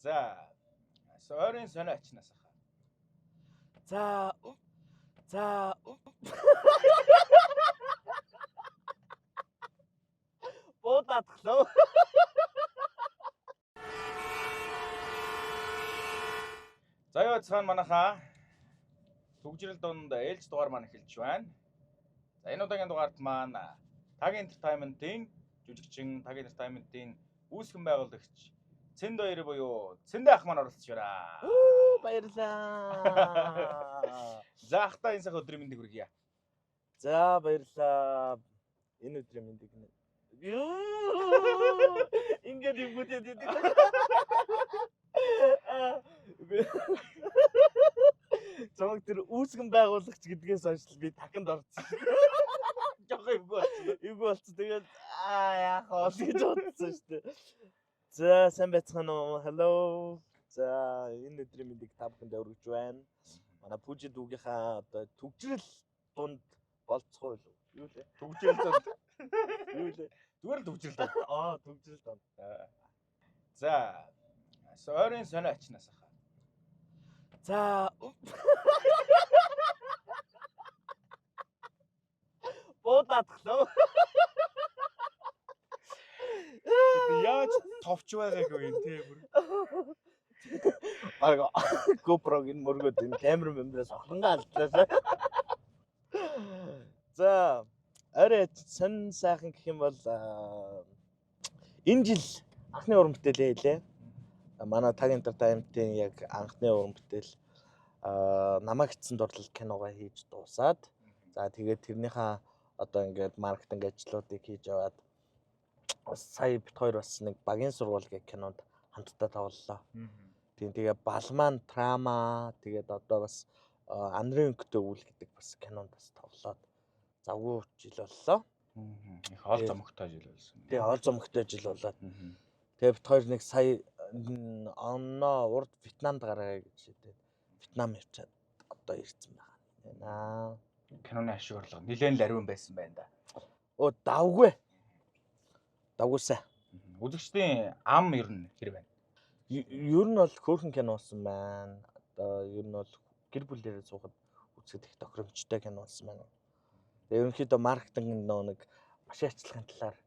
За. Ойрын сонио ачнаас хаа. За за Буудаатглаа. За юу цаана манайхаа түгжрэл дунд ээлж дугаар маань эхэлж байна. За энэ удаагийн дугаард маань Tag Entertainment-ийн жүжигчин, Tag Entertainment-ийн үүсгэн байгуулагч Цэнд хоёр буюу Цэндэ ах маань оролцож байна. Баярлаа. За ахта энэ сайхан өдрийн мэндийг хүргье. За баярлаа. Энэ өдрийн мэндийг нэ. Ингээд юм гүтээд идэв. Зомог тэр үүсгэн байгуулагч гэдгээс хойш л би таканд орсон. Жохоо эвгүй болсон. Эвгүй болсон. Тэгээд аа яах вэ гэж бодсон шүү дээ. За сайн байцгаана уу? Hello. За энэ өдрийн мэндийг та бүхэндээ өргөж байна. Манай Пүжи дүүгийнхаа одоо түгжрэл дунд болцгоо юу? Юу лээ? Түгжрэл дунд. Юу лээ? Зүгээр л түгжрэл дунд. Аа түгжрэл дунд. За. Ойрын сонио ачнаас хаа. За Буудаатглаа. Яаж товч байгаагүй юм те бүр. Бараг GoPro-г энэ мөргөөд энэ камер мэмрээс охлонгаа алдлаа. За орой сонь сайхан гэх юм бол энэ жил анхны уран бүтээлээ хийлээ. Манай Tag Entertainment-ийн яг анхны уран бүтээл намайг эцсэн дурлал киногоо хийж дуусаад за тэгээд тэрнийхээ одоо ингээд маркетинг ажлуудыг хийж яваад сая бит хоёр бас нэг багийн сургууль гэх кинонд хамтдаа тоглолоо. Тийм тэгээ Балман Трама тэгээд одоо бас Анрын өнгөтэй үйл гэдэг бас кинонд бас тоглоод завгүй жил боллоо. Их ол зомогтой жил болсон. Тэгээ ол зомогтой жил болоод. Тэгээ бит хоёр нэг сая оноо урд Вьетнамд гаргая гэж шийдээд Вьетнам явчаад одоо ирсэн байгаа. Киноны ашиг орлого нэлээд л ариун байсан байна да. Оо давгүй. Давгүйсаа. Үзэгчдийн ам ер нь хэр байна? Ер нь бол хөөрхөн кино болсон байна. Одоо ер нь бол гэр бүлээрээ суухад үзэхэд их тохиромжтой кино болсон байна. Тэгээ ерөнхийдөө маркетинг нөө нэг машин ажиллахын талаар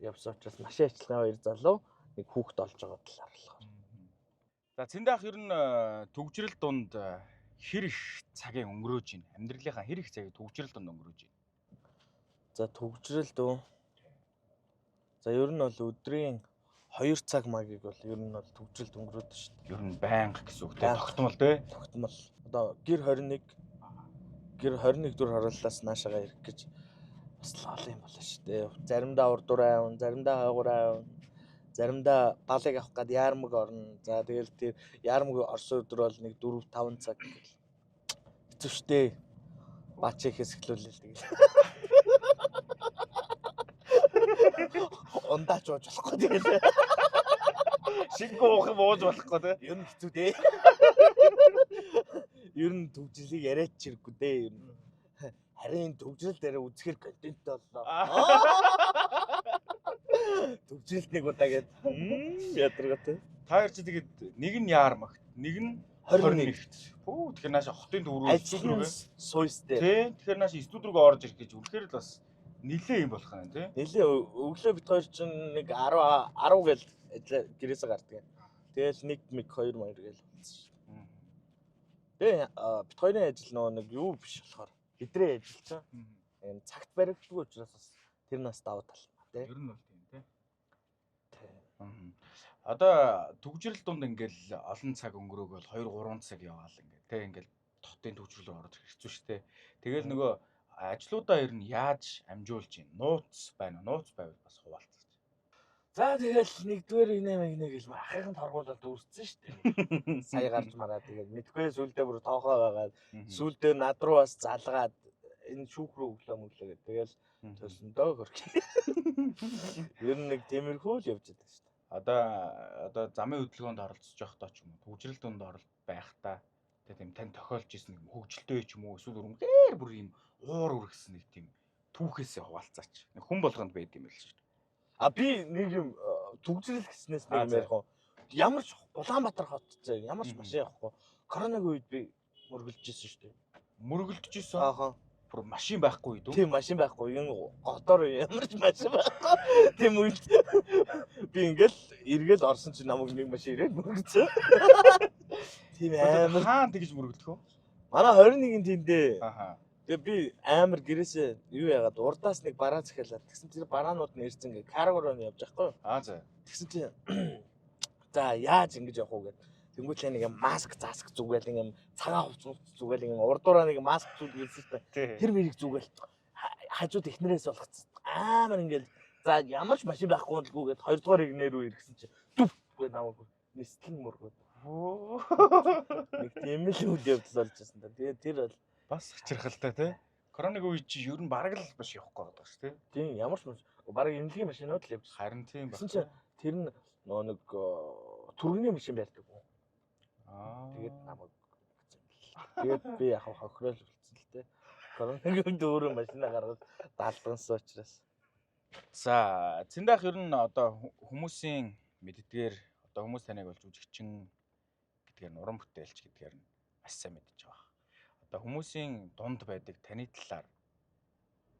явсан учраас машин ажиллахын хоёр залуу нэг хүүхэд олж байгаа талаар болохоор. За Цэндэ ах ер нь түгжрэл дунд хэр их цагийн өнгөрөөж байна? Амьдралынхаа хэр их цагийг түгжрэл дунд өнгөрөөж байна? За түгжрэл дөө. За ер нь бол өдрийн 2 цаг магийг бол ер нь бол түгжрэлд өнгөрөөд шүү дээ. Ер нь байнга гэсэн үг те. Тогтмол те. Тогтмол. Одоо гэр 21 гэр 21 дүр харууллаас наашаага ирэх гэж бас л олон юм болно шүү дээ. Заримдаа урд дураа явна, заримдаа хойгоороо явна. Заримдаа балыг авах гад яармаг орно. За тэгэл тэр яармаг орсон өдөр бол нэг 4 5 цаг гэл. Хэцүү шүү дээ. Бач ихээс эхлүүлэл тэгэл. Ундаач ууж болохгүй тэгэл. Шингүү уух юм ууж болохгүй те. Ер нь хэцүү дээ. Ер нь төвжрэлийг яриач хэрэггүй дээ. Ер нь. Харин төвжрэл дээр үзэхэр контент боллоо. Төвжрэлт нэг удаа гээд ядаргатай. Та хоёр чи тэгээд нэг нь яармагт, нэг нь 21-т. Пүү тэгэхээр нааш хотын төв рүү студ рүүгээ. Суйстэй. Тий, тэгэхээр нааш студ рүүгээ орж ирэх гэж үнэхээр л бас нилээ юм болох юм тий. Нилээ өглөө бит хоёр чинь нэг 10 10 гээл гэрээсээ гардаг. Тэгэл 1 мэг 2 маяр гээл болсон шүү. Тэгээ бит хоёрын ажил нөгөө нэг юу биш болохоор бидний ажил чинь юм цагт баригддаг учраас бас тэр нас давуу тал тий. Ер нь бол тийм тий. Одоо түгжрэл дунд ингээл олон цаг өнгөрөөгөл 2 3 цаг яваал ингээл тий ингээл хотын түгжрэл рүү орж хэцүү шттэ. Тэгэл нөгөө ажлуудаа ер нь яаж амжуулж байна? Нууц байна уу? Нууц байвал бас хуваалцаж. За тэгэл нэгдүгээр инээ мэгнэ гэл ахыхын торгуулаад үүссэн шүү дээ. Сая гарч мараа тэгээд мэдгүй сүлдээ бүр тоохоо байгаад сүлдээ над руу бас залгаад энэ шүүх рүү өглөө мөглөө гэдэг. Тэгэл төлсөндөө хөрх. Ер нь нэг тиймэрхүү л явж байдаг шүү дээ. Одоо замын хөдөлгөөнд оролцож байхдаа ч юм уу, түгжрэл дунд оролт байхдаа тэг тийм тань тохиолж исэн нэг хөгжилтэй ч юм уу, эсвэл үнэхээр бүр юм уур үргэсэн нэг тийм түүхээсээ хуваалцаач. Нэг хүн болгонд байд юм л шүү дээ. А би нэг юм түгжрэл гэснээс нэг юм ярих уу. Ямар ч Улаанбаатар хот заа ямар ч машин явахгүй. Коронагийн үед би мөргөлж исэн шүү дээ. Мөргөлдөж исэн. Ааха. Бүр машин байхгүй үед үү? Тийм, машин байхгүй. Энэ готоор ямар ч машин байхгүй. Тийм үед би ингээл эргээл орсон чинь намайг нэг машин ирээд мөргөцсөн. Тийм амар. Хаан тэгж мөргөлдөх үү? Манай 21-ийн тэндээ. Ааха. Тэгээ би амар гэрээсээ юу яагаад урдаас нэг бараа захиалаад тэгсэн тэр бараанууд нь ирсэн ингээ каргороо нь явж байхгүй юу? Аа за. Тэгсэн чинь за яаж ингэж явах уу гэд. Тэнгүүтлээ нэг юм маск заск зүгээл нэг юм цагаан хувцас зүгээл нэг юм урдуураа нэг маск зүгэлсэн шүү дээ. Тэр мэрийг зүгээл хажууд эхнэрээс болгоцсон. Амар ингээл за ямар ч машин байхгүй л гүгээд хоёрдугаар игнэр рүү иргэсэн чинь дүп гэ намайг нислэн мөргөөд. Нэг тийм л үйл явдал болж байсан да. Тэгээд тэр бол бас хачирхалтай тий. Коронавиг үед чи ер нь бараг л биш явахгүй байгаа шүү тий. Тийм, ямар ч машин бараг эмнэлгийн машинууд л явж. Харин тийм баг. Тэгсэн чинь тэр нь нөгөө нэг түргэний машин барьдаг. Аа. Тэгээд намайг гэсэн юм бэл. Тэгээд би яг хохирол үлдсэн л дээ. Коронавигийн үед өөрөө машина гаргаж даалгансан учраас. За, Цэндах ер нь одоо хүмүүсийн мэддгээр одоо хүмүүс таныг бол жүжигчин гэдгээр нь уран бүтээлч гэдгээр нь маш сайн мэдж байгаа. Одоо хүмүүсийн дунд байдаг таны талаар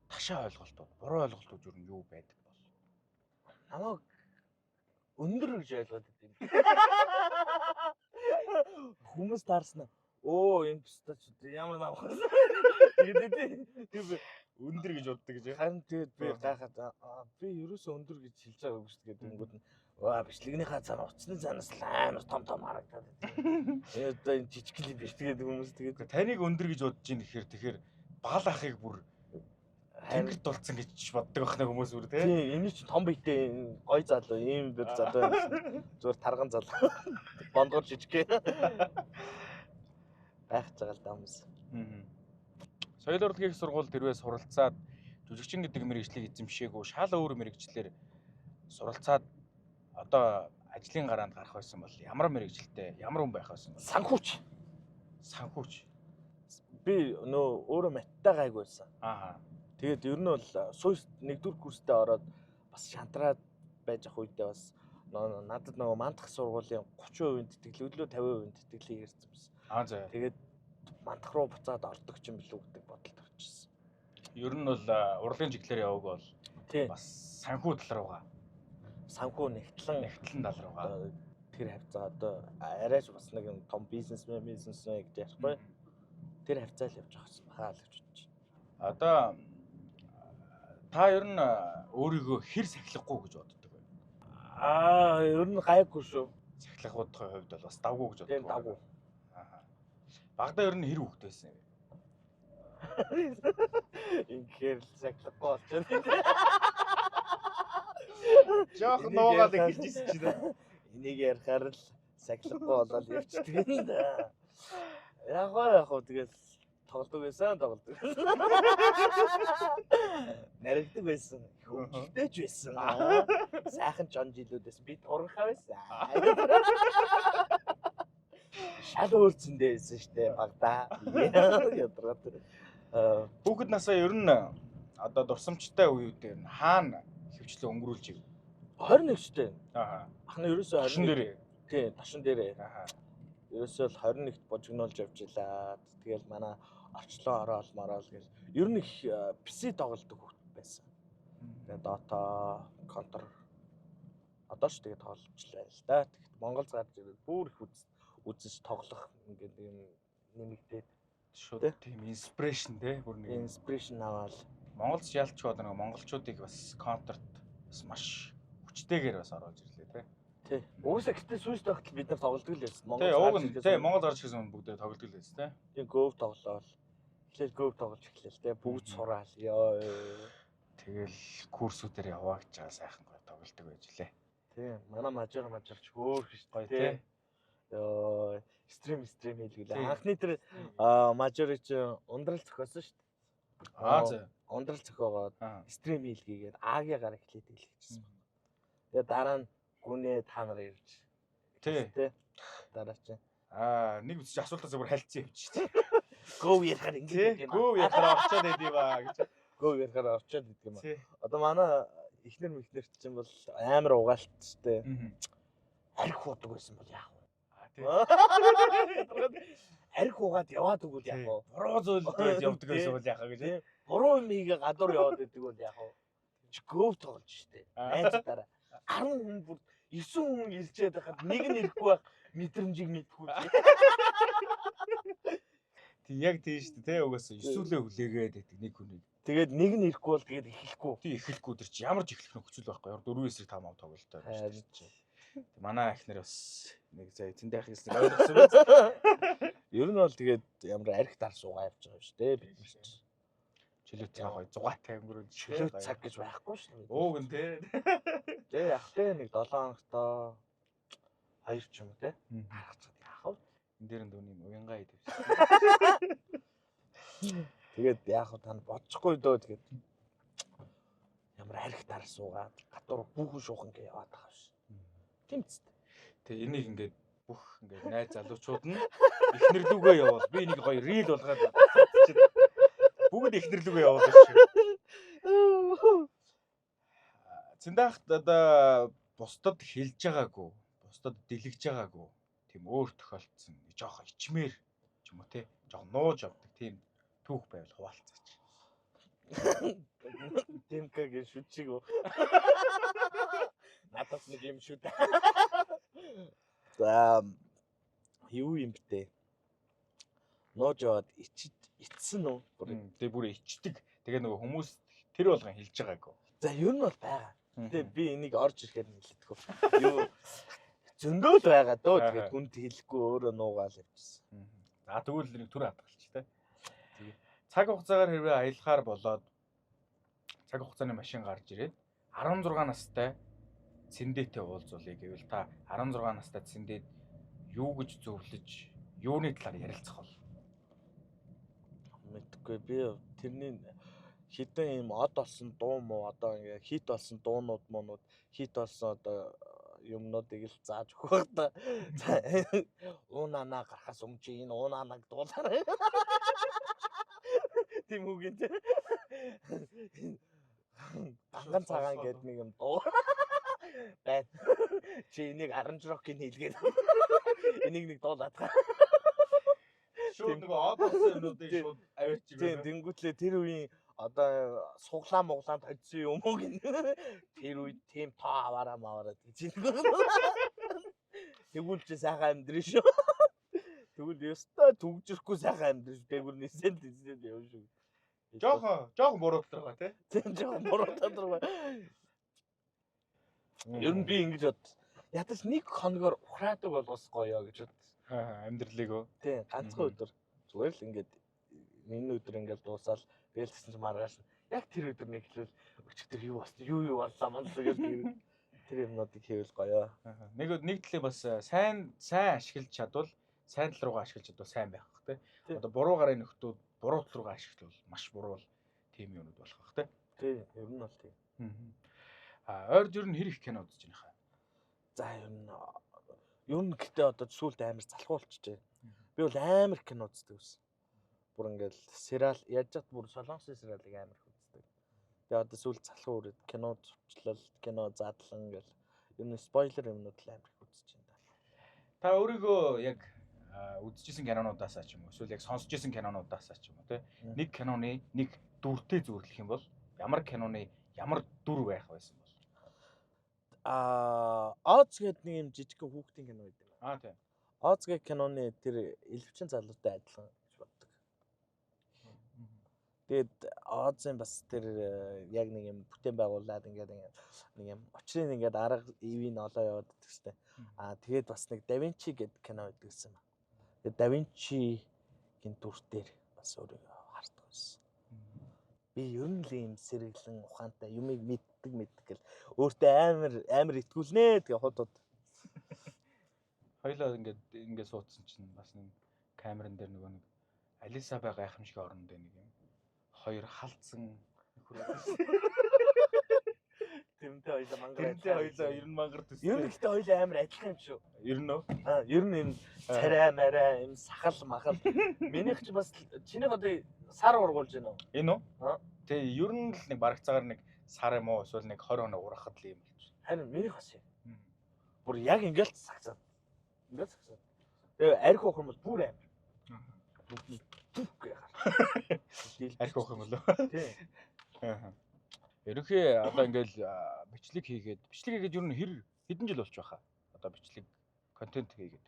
ташаа ойлголтууд, буруу ойлголтууд ер нь юу байдаг бол? Намайг өндөр гэж ойлгоод байт юм. Хүмүүс таарсан. Өө энэ пистач ямар намхас. Тэгээд тийм өндөр гэж боддог гэж. Харин тэгээд би гайхаад би ерөөсөө өндөр гэж хэлж байгаагүй шүү дээ. Тэнгүүд нь өө бичлэгнийхаа цаана утасны цаанаас л амар том том харагдаад байна. Тэгээд одоо энэ жижиг л юм биш тэгээд хүмүүс тэгээд таныг өндөр гэж бодож ийн гэхээр тэгэхээр бал ахыг бүр тэнгэр дулцсан гэж боддог байх нэ хүмүүс бүр тий. Тийм, энэ чинь том биетэй гой залуу, ийм бэр залуу юм. Зүгээр тарган залуу. Бондгор жижиг. Гайхаж байгаа л да хүмүүс. Соёл урлагийн их сургууль тэрвээ суралцаад жүжигчин гэдэг мэргэжлийг эзэмшээгүй шал өөр мэргэжлээр суралцаад одоо ажлын гараанд гарах байсан бол ямар мэргэжилтэй, ямар хүн байх байсан бол? Санхүүч. Санхүүч. Би нөө өөрөө маттай гайгүй байсан. Аа. Тэгээд ер нь бол сууш нэгдүгээр курстэй ороод бас шантраад байж ах үедээ бас надад нөгөө мандах сургуулийн 30% тэтгэлэг өглөө 50% тэтгэлэг ирсэн байсан. Аа за. Тэгээд мандах руу буцаад ордог ч юм билүү гэдэг бодолд орчихсон. Ер нь бол урлагийн чиглэлээр яваг бол бас санхүү тал руугаа. Санхүү нэгтлэн тал руугаа. Тэр хавцаа одоо арайч бас нэг юм том бизнесмен гэж ярихгүй. Тэр хавцаа л явж байгаа юм хаа л гэж бодож байна. Одоо та ер нь өөрийгөө хэр сахилахгүй гэж боддог вэ? Аа, ер нь гайгүй шүү. Сахилгуудын хувьд бол бас давгүй гэж боддог. Тийм, давгүй. Аа. Багадаа ер нь хэр хүүхэд байсан юм бэ? Инхээр л сахилахгүй болчихно. Жохон нуугаад эхэлж ирсэн чинь. Энийг ярихаар л сахилахгүй болоод явчихдаг юм да. Яг гоо тэгэл тоглодог байсан, тоглодог. Наригдаг байсан. Хөвгөлтэй ч байсан. Сайхан жон жилүүд байсан. Би туранхаа байсан. Шал өөрцөндөө байсан штэ багада. Ядаргаад. Хүүхэд насаа ер нь одоо дурсамжтай үеүүдээр нь хаана хөвчлөө өнгөрүүлж ив? 21 штэ. Аа. Ах нь ерөөсөө 21 дээрээ. Тийм, тошин дээрээ. Аа. Ерөөсөө л 21-т божигнуулж явж илаа. Тэгэл манай орчлон ороод мороол гэл. Ер нь их PC тоглодог хүүхэд байсан. Тэгээ Dota, Counter одоо ч тэгээ тоглолцлаа л да. Тэгэхэд Монгол гарч ирээд бүр их үзэж тоглох ингээд юм нэмэгдээд шууд тийм inspiration те бүр нэг inspiration аваад Монголд ялч одоо нэг монголчуудыг бас Counter-т бас маш хүчтэйгээр бас оруулж ирлээ те. Тий. Угсаа гэтээ сүүж тогтол бид нар тоглодог л байсан. Монгол гарч ирсэн. Тий, Монгол гарч ирсэн бүгдээ тоглодог л байсан те. Тийм, Гов тоглоол. Эхлээл Гов тоглож эхлээл те. Бүгд сураал. Йоо. Тэгэл курсүүдээр яваа гэж байгаа сайхан гоё тоглодог байж лээ. Тий. Манай мажор ч хөөх шүү дээ тий. Йоо, стрим хийлгэлээ. Анхны тэр мажорыг чи ундрал зохиосон шүү дээ. Аа зэ. Ундрал зохиогоод стрим хийлгээгээд Агийн гар эхлээд хэлчихсэн. Тэгээ дараа нь гүнээ та нар ирж. Тий. Дараа чи. Аа, нэг үсч асуултаас бүр хальцсан юм чи тий. Гов ярихаар ингэж юм. Гов ярихаар орчоод байд юм аа гэж. Гов ярихаар орчоод идэг юм аа. Одоо манай эхнэр мэхнэр чинь бол амар угаалтчтэй. Арх уудаг байсан бол яах вэ? Тий. Арх уугаад яваад өгвөл яах вэ? Буруу зүйл байж явдаг байсан бол яах вэ гэж. Буруу юм хийгээ гадуур яваад байдаг бол яах вэ? Чи гөөв тоглож штэ. Найзуудаараа 10 хүн бүр 9 хүн ирчээд байхад нэг нь ирэхгүй байх мэдрэмжийг мэдхгүй. Тий, яг тийм штэ тий, угаасаа эсүүлээ хүлээгээд байдаг нэг хүнийг. Тэгээд нэг нь ирэхгүй бол тэгээд эхлэхгүй. Тий, эхлэхгүй тэр чи ямар ч эхлэх нөхцөл байхгүй. 4 эсрэг 5 ав тоглолттой байна штэ. Манай эхнэр бас нэг заа тэндээ хийснийг ойлгосон биз. Ер нь бол тэгээд ямар арх дар суугаа явж байгаа юм шүү дээ бид нар чинь. Чөлөө цаг гоё зугаатай өнгөрөөл чөлөө цаг гэж байхгүй шүү дээ. Ууг нь тий. Тэ яг тэ нэг 7 хоногтоо 2 ч юм уу тий. Гаргацаад яах вэ? Энд дээр нь дүүний уянгаа идэвсэн. Тэгээд яах вэ та бодчихгүй дөө тэгээд ямар арх дар суугаад гадуур хүүхэн шуухан гээ яваад байгаа шүү. Тийм ч. Тэг энийг ингээд бүх ингээд найз залуучууд нь эхнэр лүүгээ явуул. Би энийг гоё рил болгоод бүгд эхнэр лүүгээ явуул шүү. Цэндахт одоо бусдад хэлж байгаагүй, бусдад дэлгэж байгаагүй тийм өөр тохиолдсон жоохон ичмээр ч юм уу те жоохон нууж авдаг тийм түүх байвал хуваалцаач. Димкагийн шүтшиг үү? Надаас нэг юм шүү дээ. За юу юм бэ? Нууж яваад ичсэн үү? Тэгээ бүр ичдэг. Тэгээ нөгөө хүмүүс тэр болгон хэлж байгаагүй. За ер нь бол байгаа. Тэгээ би энийг орж ирэхээр хэлэдэггүй. Юу зөндөө л байгаа дөө. Тэгээд хүнд хэлэхгүй өөрөө нуугаал явчихсан. За тэгвэл нэг төр хадгалчих те. Тэгээ цаг хугацаагаар хэрвээ аялахаар болоод цаг хугацааны машин гарч ирээд 16 настай Цэндээтэй уулзуулъя гэвэл та 16 настай Цэндээд юу гэж зөвлөж, юуны талаар ярилцах вэ? Мэдгүй би тэрний хитэн юм од болсон дуу мó одоо ингээ хит болсон дуунууд муунууд хит болсон одоо юмнуудыг л зааж өгөх байх та. Уунанаа гарахаас өмнө чи энэ уунанаг дуулаарай. Тийм үг юм те. Ганган цагаан гэдэг нэг юм дуу. Байна. Чи энийг аранжировкийг хийлгээд энийг нэг дуулаад. Шууд нөгөө од болсон юмнуудыг шууд аваачих. Тийм, тэнгуүтлээ тэр үеийн одоо суглаа муглаанд хоцсон юм уу гин. Тэр үед тийм тоо аваараа маваараа гэж. Тэгвэл чи сайхан амьдрын шүү. Тэгвэл ёстой түгжирэхгүй сайхан амьдрын шүү. Дээгүр нисэл нисэл явна шүү. Жохон буруу талраа тий. Тийм, жохон буруу талраа. Ер нь би ингэж бод. Ядаж нэг хоногор ухраадаг болгос гоё гэж бод. Амьдралыг өө. Тийм, ганцхан өдөр. Зүгээр л ингээд энэ өдөр ингээд дуусаал тэгэл тэгсэн чинь маргааш яг тэр өдөр нэг хэлвэл өчигдөр юу болсон, юу боллоо манлаа гэж тэр юмнуудыг хийвэл гоё. Нэг талын бас сайн ашиглаж чадвал, сайн тал руугаа ашиглаж чадвал сайн байх бах тий. Одоо буруу гарын нөхдүүд буруу тал руугаа ашиглавал маш буруу тийм юмнууд болох бах тий. Тий, ер нь бол тийм. А ойр ер нь хэр их кино үзэж байна хаа? За ер нь гэтээ одоо сүүлд амар залхуулчихжээ. Би бол амар кино үздэг байсан. Бүр ингээл сериал яаж чад бүр солонгосын сериалыг амар их үздэг. Тэгээ одоо сүүлд залхуу үрээд кино зурчлал, кино задлан гэл ер нь спойлер юмнууд л амар их үзэж байна да. Та өөрийгөө яг үзчихсэн кинонуудаасаа ч юм уу эсвэл яг сонсч ирсэн кинонуудаасаа ч юм уу те нэг киноны нэг дүртэй зүйрлэх юм бол ямар киноны ямар дүр байх байсан бол? Аа, Оз гэдэг нэг юм жижигхэн хүүхдийн кино байдаг. Аа тийм. Оз гэх киноны тэр элвчин залуутай адилхан гэж боддог. Тэгээд Озын бас тэр яг нэг юм бүтээн байгуулад ингээд нэг юм очрын ингээд арга ивийн олоо яваад байдаг штэ. Аа тэгээд бас нэг Да Винчи гэдэг кино байдаг гэсэн юм. Тэгээд Да Винчигийн дүр дээр бас өөрийгөө харддаг байсан. Би ер нь л ийм сэргэлэн ухаантай юмыг мэддэг гэл өөртөө амар итгүүлнэ тэгээ хот. Хоёлоо ингээд суудсан чинь бас нэг камеран дээр нөгөө нэг Алиса бай гайхамшигын орон дээр нэг юм хоёр халдсан нөхөр байсан. Тэрнтэй хоёлоо мангар. Тэрнтэй хоёлоо ер нь мангар төстэй. Ер нь гэхдээ хоёлоо амар адилхан юм шүү. Ер нь үү? Аа, ер нь юм царай марай, юм сахал махал. Минийх чи бас чинийх одоо сар ургуулж байна уу? Энэ үү? Тэ ер нь л нэг барагцаагаар нэг сар юм уу эсвэл нэг 20 хоног ургахад л юм болж. Харин минийх бас юм. Бүр яг ингээл сагсаад. Ингээл сагсаад. Тэгээ арх уух юм бол бүр амар. Нүдний түк гээ гарч. Арх уух юм болоо. Тий. Ерөнхий одоо ингээл бичлэг хийгээд ер нь хэдэн жил болчих байхаа. Одоо бичлэг контент хийгээд.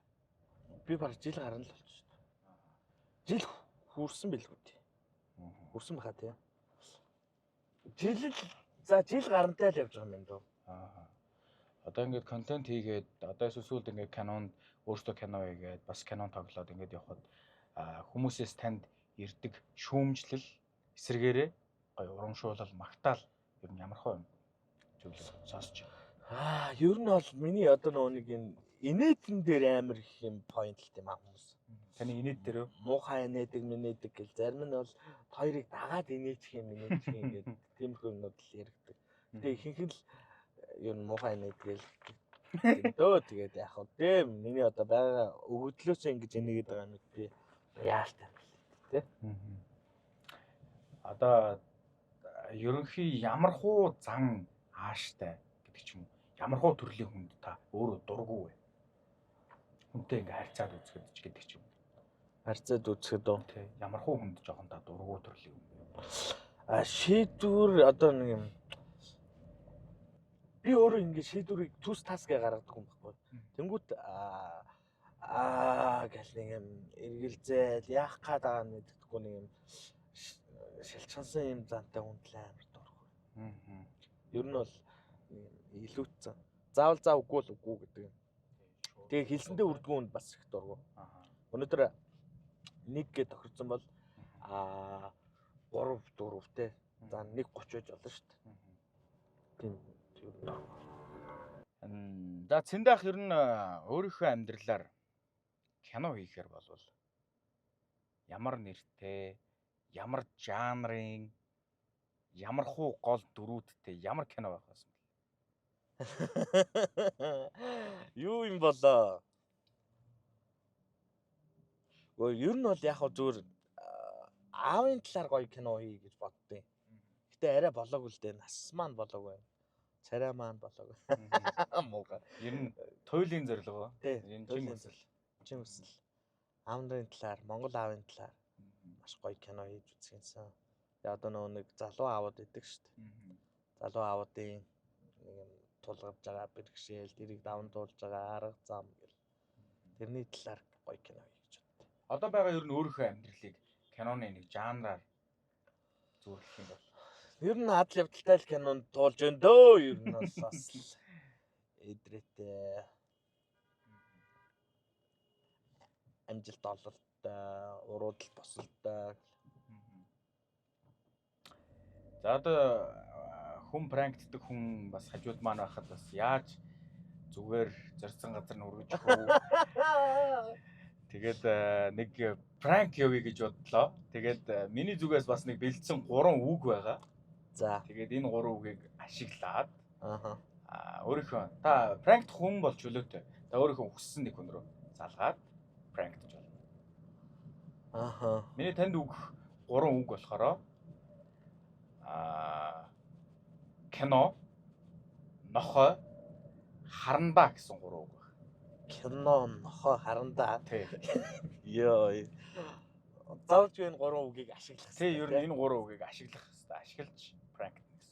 Би баг жил гарна л болчих шүү дээ. Жил хүрсэн билгүй тий. Хүрсэн баха тий. Жил л за жил гарантай л явж байгаа юм байна дөө. Аа. Одоо ингээд контент хийгээд одоо эсвэл ингээд кинонд өөртөө кино хийгээд бас кино тоглоод ингээд явхад хүмүүсээс танд ирдэг шүүмжлэл эсрэгээрээ гоё урамшуулал магтаал ер нь ямар хөө юм зөвлөө сонсч байна. Аа, ер нь бол миний одоо нөгөө нэг энэ инээдэн дээр амар их юм point л тийм аа хүмүүс. Таны инээд дээр үү? Муухай инээдэг, минээдэг гэл зарим нь бол хоёрыг дагаад инээчих юм, инээчих юм гэдэг тиймэрхүү юмнууд л яригдаг. Тэгээ ихэнх нь л ер нь муухай инээдэг л дөө тэгээд яах вэ? Тэ миний одоо байгаа өгөгдлөөсөө ингэж инээгээд байгаа юм би яалтай юм л тэ. Одоо ерөнхий ямар хуу зан ааштай гэдэг ч юм уу. Ямар хуу төрлийн хүнд та өөрөө дургүй вэ? Хүнтэй ингээ харьцаад үзэхэд ч гэдэг ч юм. Харьцаад үзэхэд үү? Тий. Ямар хуу хүнд жоохон та дургүй төрлийн хүн бэ? А шийдвэр одоо нэг юм би өөрөө ингээ шийдвэрийг түс тас гэ гаргадаг юм байхгүй. Тэнгүүт аа гэл нэг юм эргэлзээл яах гээд байгаа нь мэддэхгүй нэг юм шилчгансан юм зантай хүнд л амар дургүй. Ер нь бол илүүцсэн. Заавал заа үгүй л үгүй гэдэг юм. Тэгээ хэлсэндээ үрдгүү хүнд бас их дургүй. Өнөөдөр 1 гэж тохирсон бол аа 3 4 те. За 1:30 байж болно шүү дээ. Тийм ер нь. За Цэндах ер нь өөрийнхөө амьдралаар кино хийхээр болвол ямар нэртэй, ямар жанрын, ямар хуу гол дүрүүдтэй ямар кино байх байсан бэ? Юу юм болоо? Гэхдээ ер нь бол яг хөө зүгээр аавын талаар гоё кино хий гэж боддیں۔ Гэтэ арай болоогүй л дээ. Нас маань болоогүй. Царай маань болоогүй. Мууга. Ер нь туйлын зорилгоо. Энэ чин хүсэл. Чин хүсэл. Аав нарын талаар, Монгол аавын талаар маш гоё кино хийж үзэх юмсан. Тэгээ одоо нөгөө нэг залуу аавууд идэг шүү дээ. Залуу аавуудын нэг юм тулгарч байгаа бэрхшээл, тэрийг даван туулж байгаа арга зам гэл. Тэрний талаар гоё кино хий гэж боддог. Одоо байгаа ер нь өөрийнхөө амьдралыг киноны нэг жанраар зүйрлэх юм бол ер нь адал явдалтай л кинонд туулж байна дөө. Ер нь бол бас эдрээтэй амжилт ололттой, уруудал босолтой. За одоо хүн пранктдаг хүн бас хажууд маань байхад бас яаж зүгээр зорьсон газар нь үргэж өгөх. Тэгээд нэг пранк явъя гэж бодлоо. Тэгээд миний зүгээс бас нэг бэлдсэн 3 үг байгаа. За. Тэгээд энэ 3 үгийг ашиглаад аа өөрийнхөө та пранкт хүн бол чөлөөтэй. Та өөрийнхөө хүссэн нэг хүн рүү залгаад пранктж болно. Ааха. Миний танд өгөх 3 үг болохоор кино, нохой, харандаа гэсэн 3 үг байна. Кино, нохой, харандаа. Тий. Йоо. Заавч энэ 3 үгийг ашиглах. Тий, ер нь энэ 3 үгийг ашиглах хэрэгтэй. Ашиглаж пранк гэсэн үг.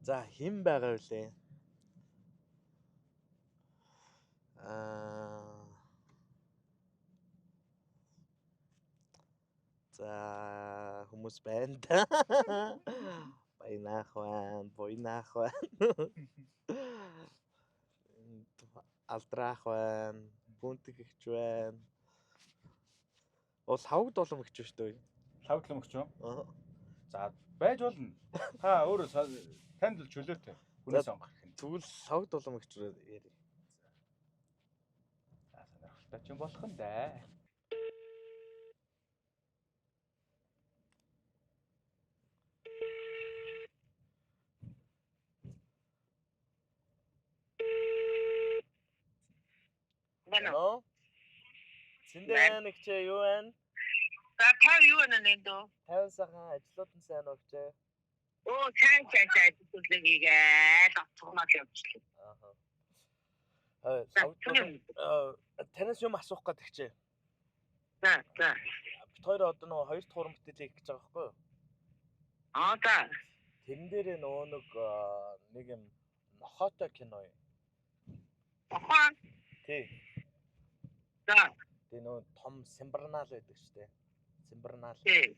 За, хэн байгаа вүлээ? За хүмүүс байна да. Баянаах байна, буйнаах байна. Алдраах байна, бүнтэг гихч байна. Ол лавг дулам гихч шүү дээ. Лавг дулам гихч үү? Аа. За байж болно. Та өөрөө танд л чөлөөтэй. Хүнээ сонгох хэрэг. Тэгвэл лавг дулам гихч яри. За сонирхолтой ч юм болох нь дээ. Алло. Цэндэн нэгчээ юу байна? За та юу байна нэ дөө? 50 сайхан ажлууд нь сайн уу гэжээ. Оо сайн сайн сайн ажлыг хийгээд оцгомоод явчихлаа. Ааха. Танаас юм асуух гэдэг чи. За за. Бид хоёр одоо нөгөө хоёр дахь уран бүтээл хийх гэж байгаа байхгүй юу? Аа за. Тэрэн дээрээ нөгөө нэг юм нохоотой кино юм. Нохоо? Тий. За. Тэгээ нөгөө том симбарнал байдаг шүү дээ. Симбарнал. Тий.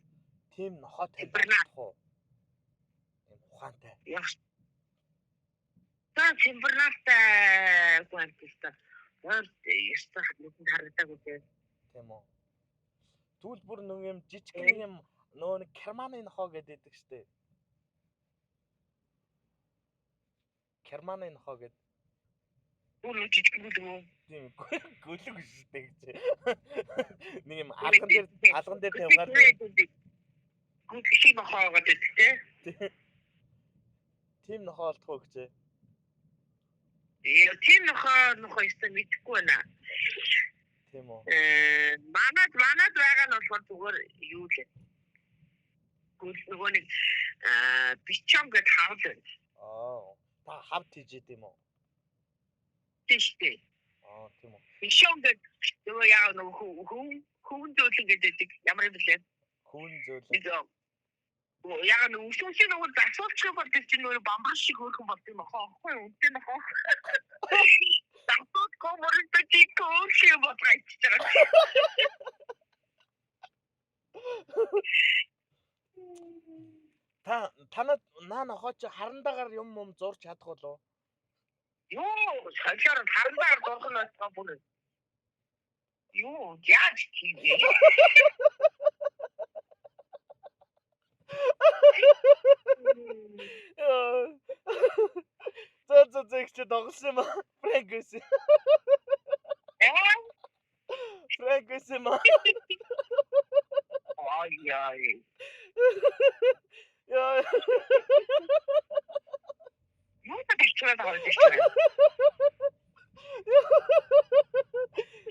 Тийм нохоо таних уу? Ийм ухаантай. За симбарналтай гүнтэй. Өөр ястах нүдэнд харагдаагүй дээ. Тийм үү. Тэгвэл бүр нэг юм жижиг нэг юм нөгөө нэг Керманы нохоо гэдэг шүү дээ. Керманы нохоо гэдэг. Бүр жижиг гүлэг үү? Тийм гүлэг шүү дээ гэж. Нэг юм алган дээр тавигаар гүлэг шиг нохоо гэдэг тий. Тийм нохоо олдох уу гэж. Тийм нохоо ёстой мэдэхгүй байна. Тийм үү. Манад байгаа нь болохоор зүгээр юу лээ. Гүл нөгөө нэг бичон гэд хавл байна. Аа. Та хав тийжээд юм уу? Тийм шүү дээ. Аа, тийм үү. Бичон гэд нөгөө яа нөгөө хөвөн зөөлөн гэдэг ямар юм бэлээ? Хөвөн зөөлөн. Яг нэг өсөөсөө нөгөө засуулчих бол тэр чинь нөгөө бамбар шиг хөөрхөн болд юм ахаа. Аахгүй үнтэй нөхөө. Засууд комортой чи кооши бодлоо ичж байгаа. Та танад наа нохоо чи харандагаар юм зурч чадах болов? Юу, солиор харандаагаар зурх нь ойлгоо бүр. Юу, яаж тийм бэ? За их чи тоглосон юм аа. Фрэнк гэсэн. Фрэнк гэсэн юм аа. Ай яй. Яа. Юу гэж чураад байгаа юм бэ?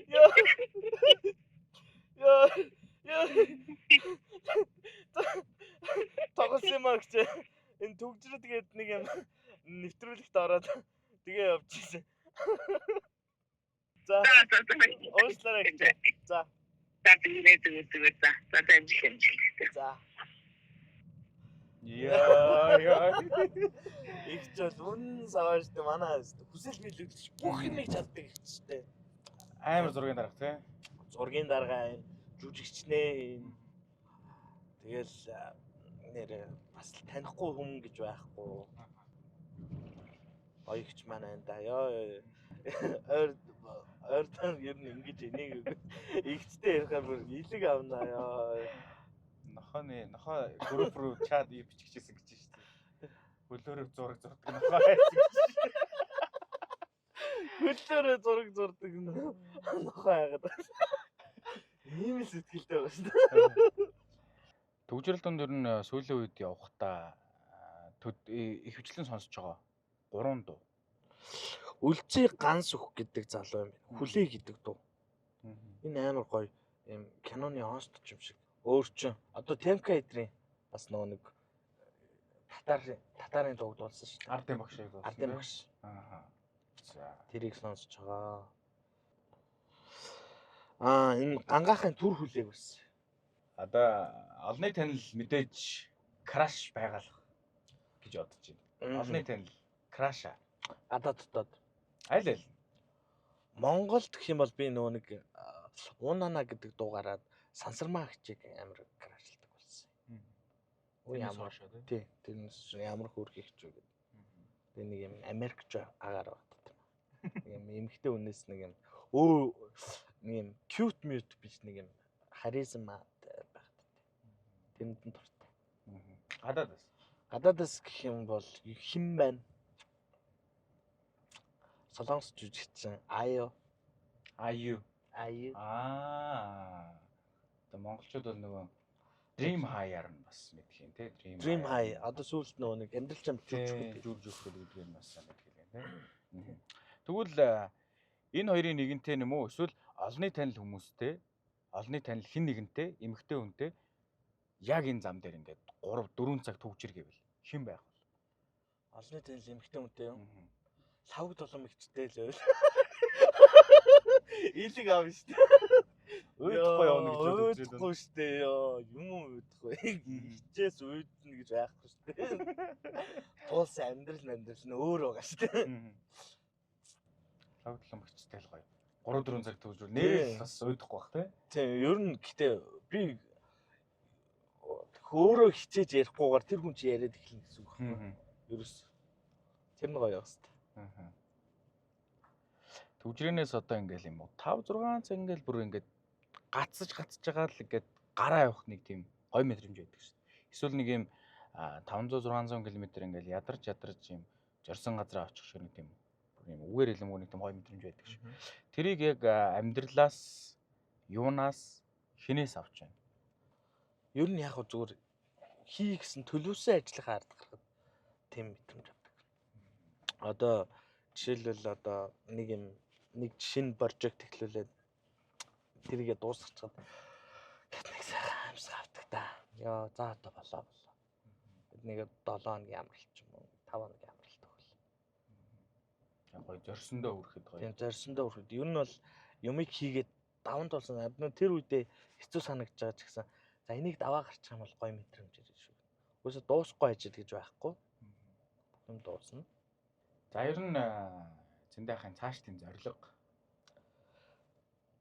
Яа. Яа. Яа. Тоглосон юм аа гэж. Энэ төгжрөд гээд нэг юм нэвтрүүлэгт ороод тэгээ явчихсан. За. Уучлаарай гэж. За. За зүгээр за. За амжилт. За. Яа яа. Их ч бол үнэн саваа шүү дээ. Манай хүсэл биелүүлж бүх юмыг чаддаг их ч шүү дээ. Амар зургийн дарга тий. Зургийн дарга энэ жүжигчнээ энэ. Тэгэл нэр бас л танихгүй хүн гэж байхгүй. Оёгч маань байна да. Йоо. Ойр тань ер нь ингэж энийг игчтэй ярихаар бүр илэг авнаа ёо. Нохооны нохоо групп руу чат биччихсэн гэж шүү дээ. Хөлөөрөө зураг зурдаг нохоо байсан гэж. Хөлөөрөө зураг зурдаг нохоо яагаад. Ийм л сэтгэлтэй байгаа шүү дээ. Төгжрөл дунд ер нь сүүлийн үед явахдаа ихэвчлэн сонсож байгаа 3 дуу. Үлзий ганс өгөх гэдэг залуу юм байна. Хүлээ гэдэг дуу. Энэ амар гоё юм киноны хост юм шиг. Өөр чин одоо Темка эдрийн бас нөгөө нэг татарын дууг дуулсан шүү дээ. Ардын багш яг дуулсан. Ардын багш. Аа. За. Тэрийг сонсож байгаа. Аа энэ гангаахын түр хүлээг бас. Одоо олонний танил мэдээж краш байгаалах гэж бодож байна. Олонний танил краш. Гадаад дотоод. Аль аль? Монголд гэх юм бол би нөгөө нэг Уунана гэдэг дуугараад Сансармаа хичээг амар крашлдаг болсон. Үу ямар тий тэрнээс ямар хөөрхий хичүү гэдэг. Тэгээ нэг юм Америкч агаар багтдаг. Нэг юм эмэгтэй хүнээс нэг юм өө нэг юм cute mute биш нэг юм харизма багтдаг. Тэрэнд нь дуртай. Гадаадас. Гадаадас гэх юм бол хэн байна? Солонгос жүжигчин Аю. Аю. Аю. Аа. Одоо монголчууд бол нөгөө Dream High-аар нь бас мэдх юм те. Dream High. Одоо сүүлд нөгөө нэг амьдрал чамд жүр гэдэг нь бас мэдх юм те. Тэгвэл энэ хоёрын нэгэнтэй юм уу? Эсвэл олонний танил хүмүүстэй, олонний танил хэн нэгэнтэй, эмэгтэй хүнтэй яг энэ зам дээр ингээд 3 4 цаг түгжир гэвэл хэн байх вэ? Олонний танил эмэгтэй хүнтэй юу? Лавг долом ихчтэй л байл. Илэг аав шүү дээ. Уйдахгүй явна гэж бодож Уйдахгүй шүү дээ. Йоо, юм уйдахгүй. Хичээс уйдна гэж байхгүй шүү дээ. Туулсан амьдрал нь өөр байгаа шүү дээ. Логдлон багчтай л гоё. 3 4 цаг төвжүүр нэрэл бас уйдахгүй бах тий. Тийм, ер нь гэтээ би өөрөө хичээж ярихгүйгээр тэр хүн чи яриад эхэлнэ гэсэн үг байхгүй. Ерөөс тэр нь гоё явах хэвээр. Төвжрэнээс одоо ингээл юм уу 5 6 цаг ингээл бүр ингээд гацсаж байгаа л ингээд гараа явах нэг тийм гоё мэдрэмж байдаг шүү дээ. Эсвэл нэг юм 500 600 км ингээл ядарч юм зорсон газараа очих шиг нэг тийм бүр юм үгээр хэлэмгүй нэг тийм гоё мэдрэмж байдаг шүү. Тэрийг яг амьдралаас юунаас хинээс авч байна. Ер нь яг зүгээр хий гэсэн төлөвсөн ажлынхаа ард гарахад тийм мэдрэмж авдаг. Одоо жишээлбэл одоо нэг юм нэг шинэ прожект эхлүүлээд тэрийгэ дуусгачихад гэт нэг сайхан амьсгаа авдаг та. Йоо за одоо болоо. Нэг 7 хоногийн амралт ч юм уу 5 хоногийн амралт өгөл. Гоё зорьсондоо хүрэхэд гоё. Тийм зорьсондоо хүрэхэд ер нь бол юмыг хийгээд даван тулсан адна тэр үедээ хэцүү санагдаж байгаа ч гэсэн за энийг даваа гарчих юм бол гоё мэдрэмж ирнэ шүү. Үгүйсээ дуусахгүй ажил гэж байхгүй. Бүх юм дуусна. За ер нь зэндээхэн цаашдын зорилго.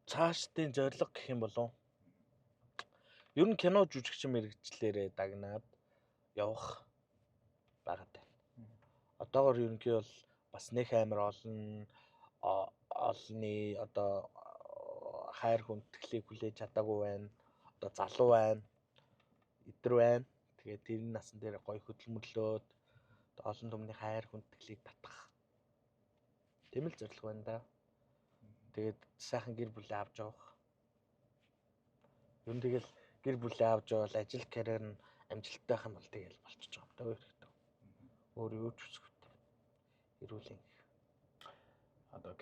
Цаашдын зорилго гэх юм болов. Ер нь кино жүжигчин мэрэгчлэрээ дагнаад явах байгаад байна. Одоогор ерөнхий бол бас нэх амар олон олонны одоо хайр хүндэтгэлийг хүлээж чадаагүй байна. Одоо залуу байна. Идэр байна. Тэгээд тэр насан дээр гоё хөдөлмөрлөөд олон түмний хайр хүндэтгэлийг татах. Тийм л зорилго байна да. Тэгээд сайхан гэр бүлээ авч явах. Ер нь тэгэл гэр бүлээ авч явбал ажил карьер нь амжилттай байх юм бол тэгэл болчихж байгаа юм даа хэрэгтэй. Өөр юу ч хүсэх вэ? Эрүүл энх. Одоо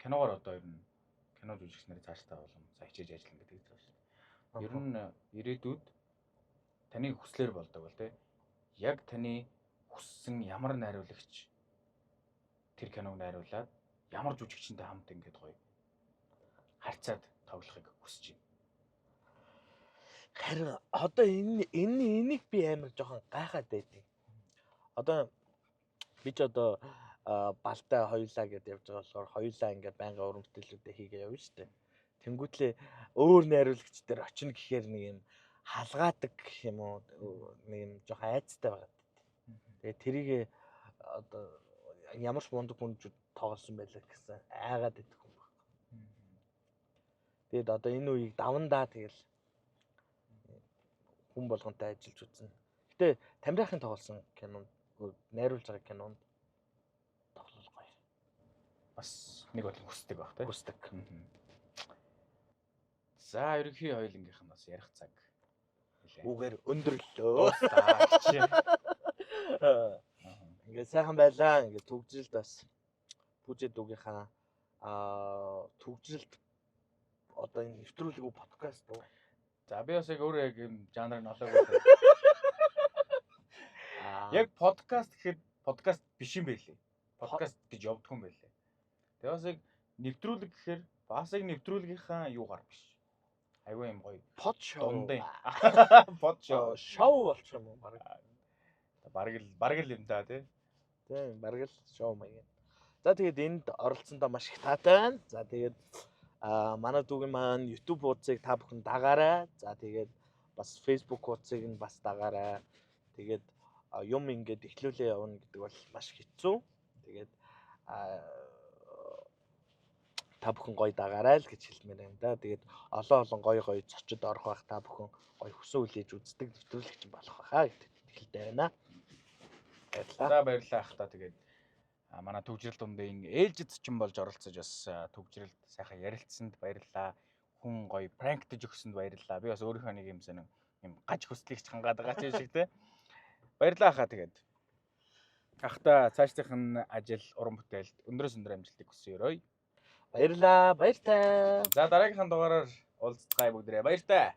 киногоор одоо ер нь кино жүжигч нарыг цаашдаа болон за хичээж ажиллана гэдэг зүйл шүү дээ. Ер нь ирээдүйд таны хүслээр болдог бол тий. Яг таны хүссэн ямар найруулагч тэр киног найруулад ямар жүжигчэнтэй хамт ингээд гоё харьцаад тоглохыг хүсэж байна. Харин одоо энэ энийг би амар жоохон гайхаад байдیں۔ Одоо би ч одоо балтай хоёулаа гэдээ явж байгаа болохоор хоёулаа ингээд байнгын уран бүтээлүүдээ хийгээ явна шүү дээ. Тэнгүүтлээ өөр найруулагч дээр очино гэхээр нэг юм халгаадаг гэх юм уу нэг юм жоохон айцтай байгаа. Тэгээ тэрийг одоо ямар ч мундаг хүн тоглосон байлаа гэсэн айгаад идэх хүн баг. Тэгээд одоо энэ үеийг давандаа тэгэл хүн болгонтой ажиллаж үзнэ. Гэтэ Тамирахын тоглосон кинонд найруулж байгаа кинонд тоглол гоё. Бас нэг бодлон хүсдэг байх тий. Хүсдэг. За ерөнхий хоёулангийнх нь бас ярих цаг. Үгээр өндөрлөө. Ингээд сайхан байлаа. Ингээд төгжрэлд бас Пүжээ дүүгийнхаа төгжрэлд одоо энэ нэвтрүүлэг үү подкаст уу? За би бас яг өөрөө яг юм жанрыг олоогүй. Яг подкаст гэхэд подкаст биш юм байлээ. Подкаст гэж явдгүй юм байлээ. Тэгээ бас яг нэвтрүүлэг гэхээр бас яг нэвтрүүлгийнхаа юугаар биш. Айгүй юм гоё. Под шоу. Под шоу. Шоу болчих юм уу баг. Бараг л юм да тий. Тийм, бараг л шоу маяг. За тэгээд энд оролцсондоо маш их таатай байна. За тэгээд манай дүүгийн маань YouTube хуудсыг та бүхэн дагаарай. За тэгээд бас Facebook хуудсыг нь бас дагаарай. Тэгээд юм ингээд эхлүүлээ явна гэдэг бол маш хэцүү. Тэгээд та бүхэн гоё дагаарай л гэж хэлмээр байна да. Тэгээд олон гоё гоё зочид орох байх, та бүхэн гоё хүсэн хүлээж үздэг нэвтрүүлэгч болох байхаа гэдэг итгэлтэй байна. Баярлалаа. За баярлалаа ах та. Тэгээд манай төгжрэл дундын ээлжид зочин болж оролцож бас төгжрэлд сайхан ярилцсанд баярлалаа. Хүн гоё пранктж өгсөнд баярлалаа. Би бас өөрийнхөө нэг юм сонин юм гаж хүслийг ч хангаад байгаа ч юм шиг те. Баярлалаа хаа тэгээд. Ахта цаашдынх нь ажил уран бүтээлд өндрөөс өндөр амжилтыг хүсье өрөөе. Баярлалаа. Баяртай. За дараагийнхын дугаараар уулзцгаая бүгдээрээ. Баяртай.